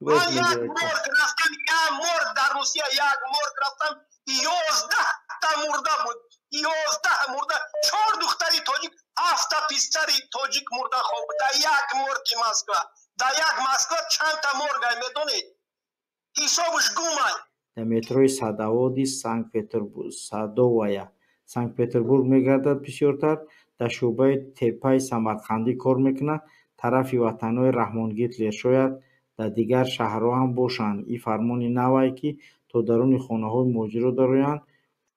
Ман як морг рафтам, як морг дар Русия, як морг рафтам, 11 та мурда буд, 11 мурда, чор духтари тоҷик, ҳафта писари тоҷик мурда хоб дар як морги Москва. Дар як Москва чандта моргай, медонед? Ҳисобаш гумай. Дар метрои Садоводи Санкт-Петербург, Садовая, Санкт-Петербург мегардад бисёртар, дар шӯъбаи Теппаи Самарқандӣ кор мекунад, тарафи ватанҳои Раҳмон Гитлер, шояд дар дигар шаҳрҳо ҳам бошанд. Ин фармони навае, ки то даруни хонаҳои муҳоҷиро дароянд.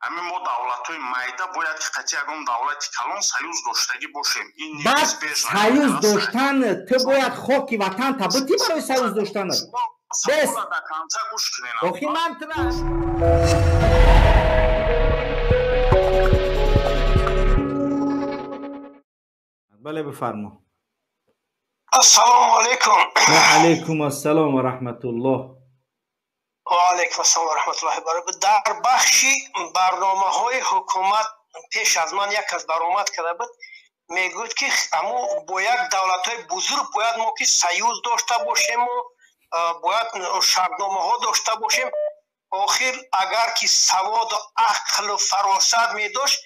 Ҳамин мо давлатҳои майда бояд ки қатъи ягон давлати калон союз доштагӣ бошем. Ин Баъд союз доштан, ту бояд хоки ватанта бутӣ барои союз доштанат. Бес. До конца гӯш кунед. Охи ман тура. Бале, бифармо. Ассалому алайкум. Ва алайкум ассалом ва раҳматуллоҳ. Ва алайкум ассалом ва раҳматуллоҳи баракатуҳ. Дар бахши барномаҳои ҳукумат пеш аз ман як кас баромад карда буд, мегӯяд, ки аммо бо як давлатҳои бузург бояд мо ки союз дошта бошему бояд шартномаҳо дошта бошем. Охир агар ки саводу ақлу фаросат медошт,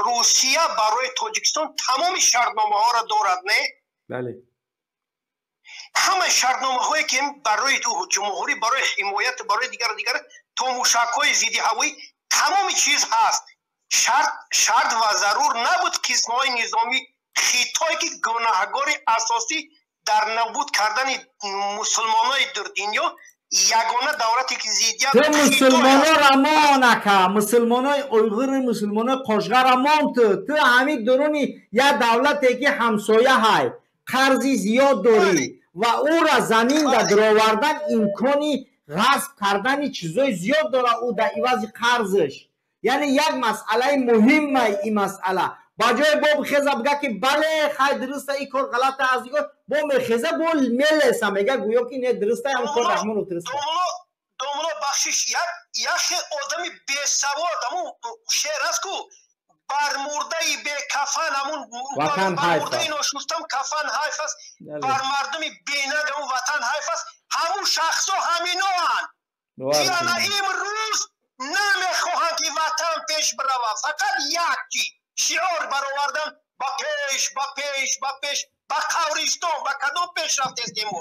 Русия барои Тоҷикистон тамоми шартномаҳоро дорад, не? Бале. Ҳамаи шартномаҳое ки барои ҷумҳурӣ, барои ҳимоят, барои дигар дигар, то мушакҳои зидди ҳавоӣ, тамоми чиз ҳаст. Шарт ва зарур набуд қисмҳои низомӣ Хитой, ки гунаҳгори асосӣ дар нобуд кардани мусулмонои дунё, ягона давлате ки зиддият Ту мусулмонора мон, ака, мусулмонои уйғури, мусулмонои Қошғара мон. Ту ҳамин дуруни як давлате ки ҳамсоя ҳай, қарзи зиёд дорӣ ва ӯра замин да дуровардан имкони ғасб кардани чизои зиёд дора ӯ дар ивази қарзш. Яъне як масъалаи муҳиммай ин масъала. Ба ҷои бо бихеза бига, ки бале, хай, дуруста, ин кор ғалата аз дигар, бо мехеза, бо мелеса, мега, гӯё ки не, дуруста ҳам кор Раҳмонов дуруста. Домуло, бахшиш, яхе одами бесавод, ҳамун шеър аст ку, бар мурдаи бекафан ҳамун ватан ҳайф, мурдаи ношустам кафан ҳайф аст, бар мардуми бенаг ҳамун ватан ҳайф аст. Ҳамун шахсо ҳаминоанд, ки ана имрӯз намехоҳанд, ки ватан пеш биравад. Фақат як чи шиор баровардан: ба пеш, ба пеш, ба пеш, ба қабристон. Ба кадом пеш рафтестему?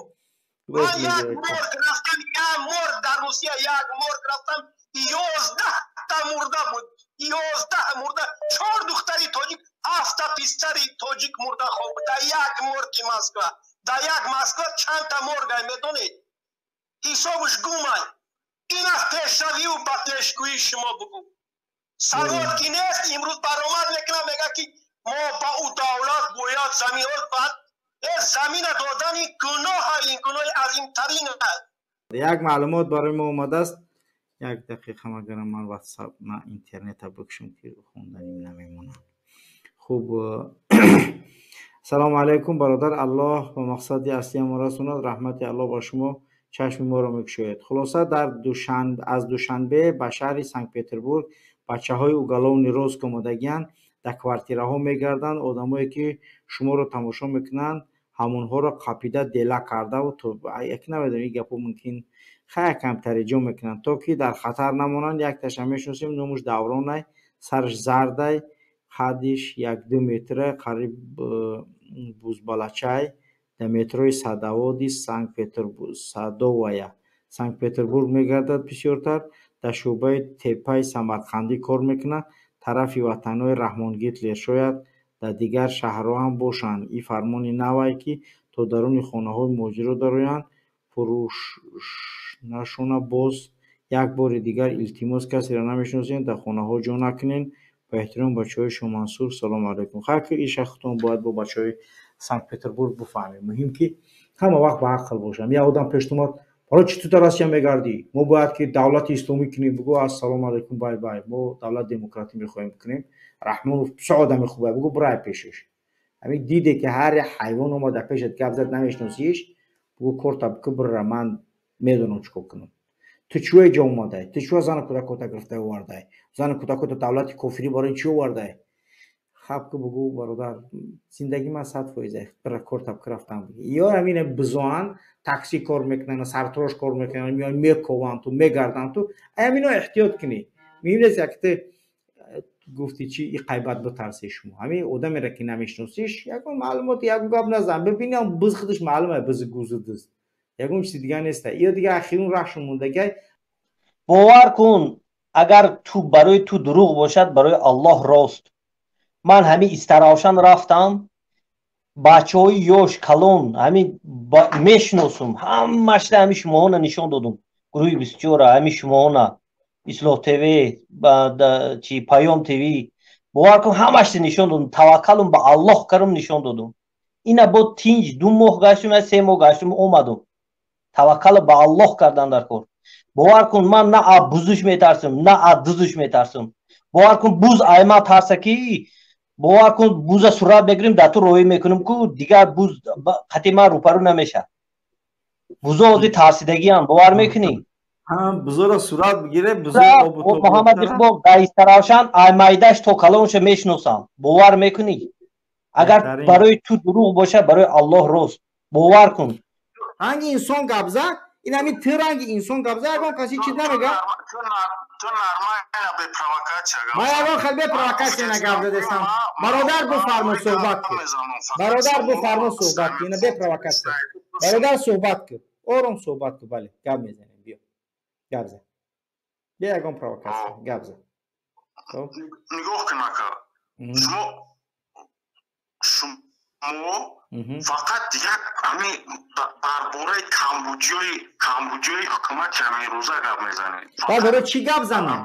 Ман як морг рафтам, як морг дар Русия, як морг рафтам, 11 та мурда буд, 11 мурда, чор духтари тоҷик, ҳафта писари тоҷик мурда хоб дар як морги Москва. Дар як Москва чандта моргай, медонед? Ҳисобаш гумай. Ин аст пешравию ба пешгӯии шумо? Бугӯ, савод ки нест, имрӯз баромад мекунам, мега, ки мо ба ӯ давлат бояд заминҳо баъд замина додани гуноҳа, ин гуноҳи азимтарин аст. Як маълумот барои мо омадааст. Як дақиқа, магарам ман ватсап на интернета бикушам, ки хонданим намемонам. Хуб, салому алайкум, бародар. Аллоҳ ба мақсади аслиам расонад. Раҳмати Аллоҳ ба шумо, чашми моро мекушояд. Хулоса, дар аз Душанбе ба шаҳри Санкт Петербург бачаҳои уголовный розыск омодагианд, дар квартираҳо мегарданд. Одамое ки шуморо тамошо мекунанд, ҳамонҳоро қапида дела кардаву яке намедонам, ин гапо мумкин хай камтаре ҷо мекунанд, то ки дар хатар намонанд. Якташа мешиносем, номуш Давронай, сараш зардай, қаддиш 1-2 метра, қариб бузбалачай, дар метрои Садоводи Санкт Петербург, Садовая, Санкт Петербург мегардад бисёртар, дар шӯъбаи Теппаи Самарқандӣ кор мекунад, тарафи ватанҳои Раҳмон Гитлер, шояд дар дигар шаҳрҳо ҳам бошанд. Ин фармони навае, ки то даруни хонаҳои муҳоҷиро дароянд, фурӯшнашона. Боз як бори дигар илтимос, касеро намешиносем, дар хонаҳо ҷо накунед. Ба эҳтиром, бачаҳои Шомансур. Салому алайкум. Хайр, ки иша худтон бояд бо бачаҳои Санкт Петербург бифаҳмем. Муҳим, ки ҳама вақт ба ақл бошам. Як одам пеш омад: «Барои чӣ ту дар Россия мегардӣ? Мо бояд ки давлати исломӣ кунем». Бугӯ: «Ассалому алайкум, бай бай, мо давлати демократӣ мехоҳем кунем. Раҳмонов бисёр одами хубе», бугӯ, бирай пешаш. Ҳамин диде, ки ҳар як ҳайвон омад дар пешат гап зад, намешиносиш, бугӯ: «Корта бикӯ, бирра, ман медонам чӣ кор кунам. Ту чӯ ҷо омадай? Ту чӯ зану кӯдакота гирифта овардай? Зану кӯдакота давлати кофирӣ барои чӣ овардай?» Хаб ки бугӯ, бародар, зиндагӣ ман 100% бира кор таб рафтам биги. Ё ҳамина бизоан такси кор мекунанд, сартрош кор мекунанд, меоянд мекованд ту, мегарданд ту. Ҳамино эҳтиёт кунӣ. Муҳим нест, як ту гуфти чи и қайбат битарси шумо. Ҳамин одамеро ки намешиносиш, ягон маълумот, ягон гап назан. Бибини, буз худаш маълума, бузи гузу дуз. Ягон чизи дига неста. Ё дига ахирун раҳшон мондагай. Бовар кун, агар ту барои ту дурӯғ бошад, барои Аллоҳ рост. Ман ҳамин Истаравшан рафтам, бачаҳои ёш калон ҳамин мешиносум, ҳамашда ҳамин шумоҳона нишон додум. Гурӯҳи 24, ҳамин шумоҳона, Ислоҳ ТВ, чи Паём ТВ. Бовар кун, ҳамашда нишон додум. Таваккалум ба Аллоҳ кардум, нишон додум. Ина бо тинҷ 2 моҳ гаштум, я 3 моҳ гаштум, омадум. Таваккал ба Аллоҳ кардан дар кор. Бовар кун, ман на аз бузуш метарсам, на аз дузуш метарсам. Бовар кун, буз ай ман тарса ки, бовар кун, буза сурат мегирим, дар ту роҳӣ мекунем ку, дигар буз қати ман рӯпарӯ намешавад. Бузо ҳозир тарсидагиам, бовар мекунӣ? Бузоро сурат бигире, бузо. Муҳаммад Иқбол, дар Истаравшан ай майдаш то калонша мешиносам. Бовар мекунӣ? Агар барои ту дурӯғ бошад, барои Аллоҳ рост. Бовар кун. Ранги инсон гап зад, ин ҳамин ту ранги инсон гап зад, ягон каси чиз намега. Ман ягон хел бе провокатсия нагап задестам. Бародар, буфармо, суҳбат кун. Бародар, буфармо, суҳбат кун. Ина бе провокатсия. Бародар, суҳбат кун. Ором суҳбат кун, бале, гап мезанем, биё. Гап зан. Бе ягон провокатсия, гап зан. Нигоҳ кун, ака. Шумо фақат дигар ҳамин дар бораи камбудиёи ҳукумати ҳаминрӯза гап мезанед. Барои чӣ гап занам?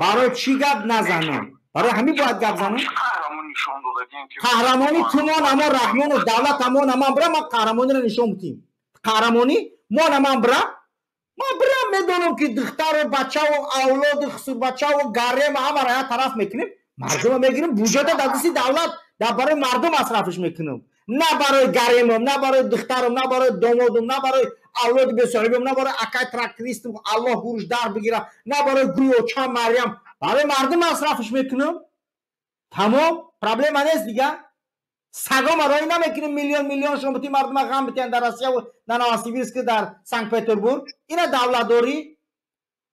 Барои чӣ гап назанам? Барои ҳамин бояд гап занам? Қаҳрамонӣ тумон амо Раҳмону давлат амон аман бира, ман қаҳрамониро нишон бутим. Қаҳрамонӣ мон аман бира, ман бира, медонам ки духтару бачаву авлоду хусурбачаву гарема ҳамаро як тараф мекунем, мардума мегирем, буҷета дар дасти давлат дар барои мардум масрафиш мекунам, на барои гаремам, на барои духтарам, на барои домодам, на барои авлоди бесоҳибам, на барои акай трактористам, Аллоҳ гуруш дар бигира, на барои гӯи очам Марьям. Барои мардум масрафиш мекунам, тамом, проблема нест. Дига сагома роҳӣ намекунем, миллион миллион шон бути мардума ғам битиҳанд дар Россияву дар Новосибирск, дар Санкт Петербург. Ина давлатдорӣ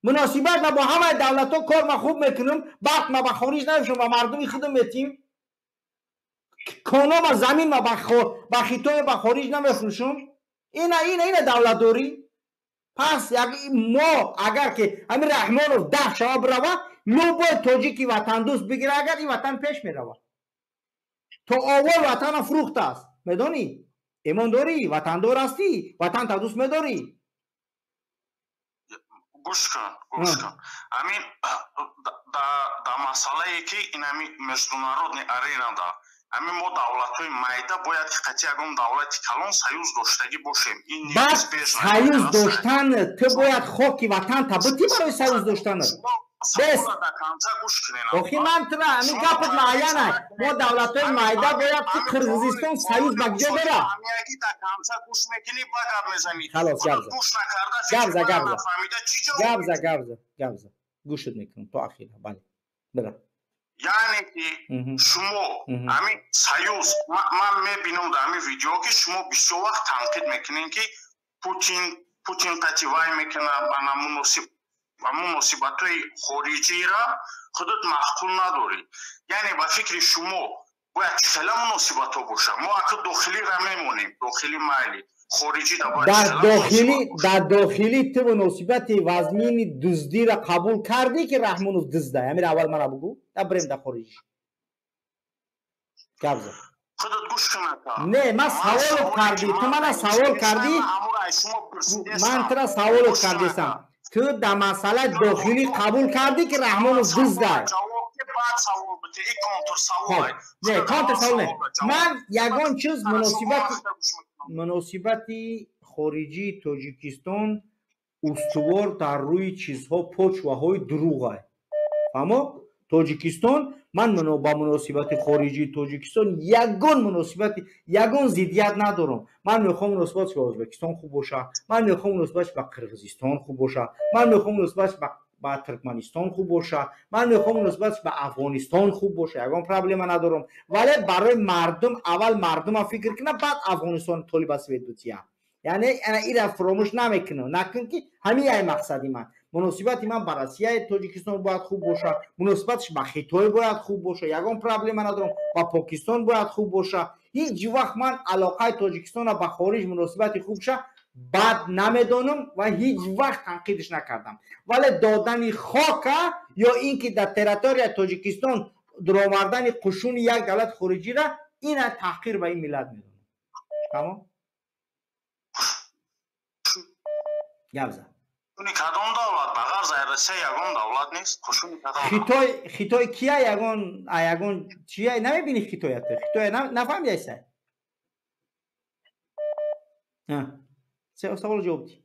муносибат ма бо ҳамаи давлатҳо кор ма хуб мекунам, барқ ма ба хориҷ намефурӯшам, ба мардуми худам метим, конома замин ма ба Хитой, ба хориҷ намефурӯшам. Ина давлатдорӣ. Пас мо агар ки ҳамин Раҳмонов даф шава, бирава, любой тоҷики ватандӯст бигира, агар ин ватан пеш мерава. То овол ватана фурӯхтааст, медонӣ? Эмон дорӣ, ватандор ҳастӣ, ватанта дӯст медорӣ? Гӯш кун, гӯш кун. Ҳамин дар масъалае ки ин ҳамин международный аренада ҳамин мо давлатҳои майда бояд ки қати ягон давлати калон союз доштагӣ бошем. Ин Баъд союз доштан ту бояд хоки ватанта бутӣ барои союз доштан. Бес, охи ман тура ҳамин гапат муайяна. Мо давлатҳои майда бояд ки Қирғизистон союз ба куҷо бера? Халос, гап за, гап за, гап за, гап за, гап за, гап за, гӯшат мекунам то ахира, бале, бира. Яъне ки шумо ҳамин союз, ман мебинам дар ҳамин видео, ки шумо бисёр вақт танқид мекунем, ки Путин қати вай мекунад, ана муносибатҳои хориҷиро худат маъқул надорӣ. Яъне ба фикри шумо бояд чӣ хела муносибатҳо бошад? Мо ака дохилиро мемонем, дохили майли, хориҷӣ Дар дохилӣ ту муносибати вазмини дуздиро қабул кардӣ, ки Раҳмонов дузда? Ҳамин аввал мана бугӯ, да бирем дар хориҷӣ гап зад. Худат гӯш кун. Не, ман саволот кардӣ, ту мана савол кардӣ, ман тура саволот кардесам. Ту дар масъалаи дохилӣ қабул кардӣ, ки Раҳмонов дузда? Не, контрсавол не. Ман ягон чиз муносибати хориҷии Тоҷикистон устувор дар рӯи чизҳо, почваҳои дурӯғай, фаҳмо? Тоҷикистон, ман ба муносибати хориҷии Тоҷикистон ягон муносибати, ягон зиддият надорам. Ман мехоҳам муносибатш ба Ӯзбекистон хуб боша, ман мехоҳам муносибатш ба Қирғизистон хуб боша, ман мехоҳам муносибатш ба ба Туркманистон хуб боша, ман мехоҳам муносибаташ ба Афғонистон хуб боша, ягон проблема надорам. Вале барои мардум аввал мардума фикр кунам, баъд Афғонистон толиба свет бутия. Яъне ана ира фуромӯш намекунам. Накун ки ҳамин яй мақсади ман. Муносибати ман ба Россияи Тоҷикистон бояд хуб боша, муносибаташ ба Хитой бояд хуб боша, ягон проблема надорам, ба Покистон бояд хуб боша. Ҳеҷ вақт ман алоқаи Тоҷикистонро ба хориҷ муносибати хубша бад намедонам ва ҳеҷ вақт танқидш накардам. Вале додани хока ё ин ки дар территорияи Тоҷикистон дуровардани қушуни як давлати хориҷиро ина таҳқир ба ин миллат медонам. Тамом? Гап зад. Кадом давлат? Ба ғарз аз Россия ягон давлат нест? Қушуни кадом? Хитой, Хитой кия ягон, ягон чия намебини Хитоя ту? Хитоя нафаҳмидай сай? Савол ҷавоб ди.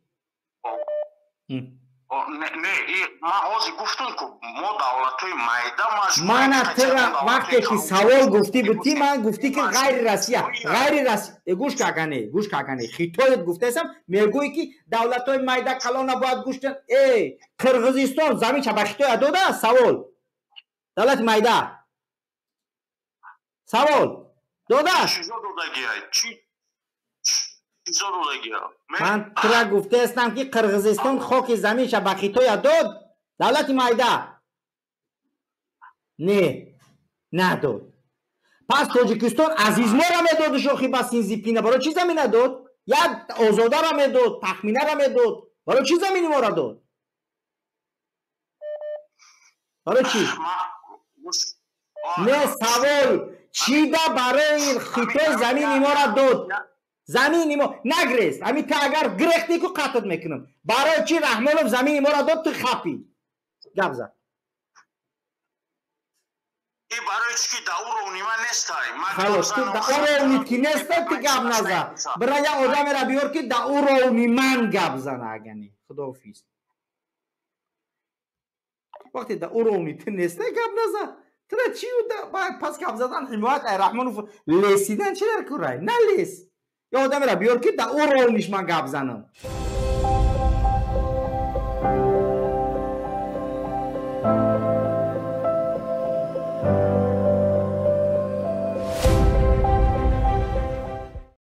Не, ман ҳозир гуфтам ку мо давлатҳои майда маҷбур. Мана тира вақте ки савол гуфтӣ бутӣ, ман гуфтӣ ки ғайри Россия, ғайри Россия, гӯш какане, гӯш какане, Хитоят гуфтаесам, мегӯӣ ки давлатҳои майда калона бояд гӯш кунанд. Э, Қирғизистон заминша ба Хитоя дода? Савол. Давлати майда. Савол. Дода? Ман тура гуфтаестам ки Қирғизистон хоки заминша ба Хитоя дод? Давлати майда. Не, надод. Пас Тоҷикистон азизморо медоду шохи ба Синзипина. Барои чӣ замина дод? Як Озодаро медод, Тахминаро медод. Барои чӣ замини моро дод? Барои чӣ? Не, савол. Чӣ да барои Хитой замини моро дод? Замини мо нагрест. Ҳамин та агар грехтӣ ку қатт мекунам. Барои чӣ Раҳмонов замини моро дод, ту хапӣ? Гап зад. Барои чӣ ки да уровни ман нестай. Халос, ту да уровни ки нестай, ту гап наза. Бира як одамеро биёр ки да уровни ман гап зана агани. Худоҳофиз. Вақте да уровни ту нестай, гап наза. Тура чӣ пас гап задан ҳимоят ай Раҳмонов лесидан чӣ дар курай? Налес. Ё одамеро биёр ки да уровниш ман гап занам.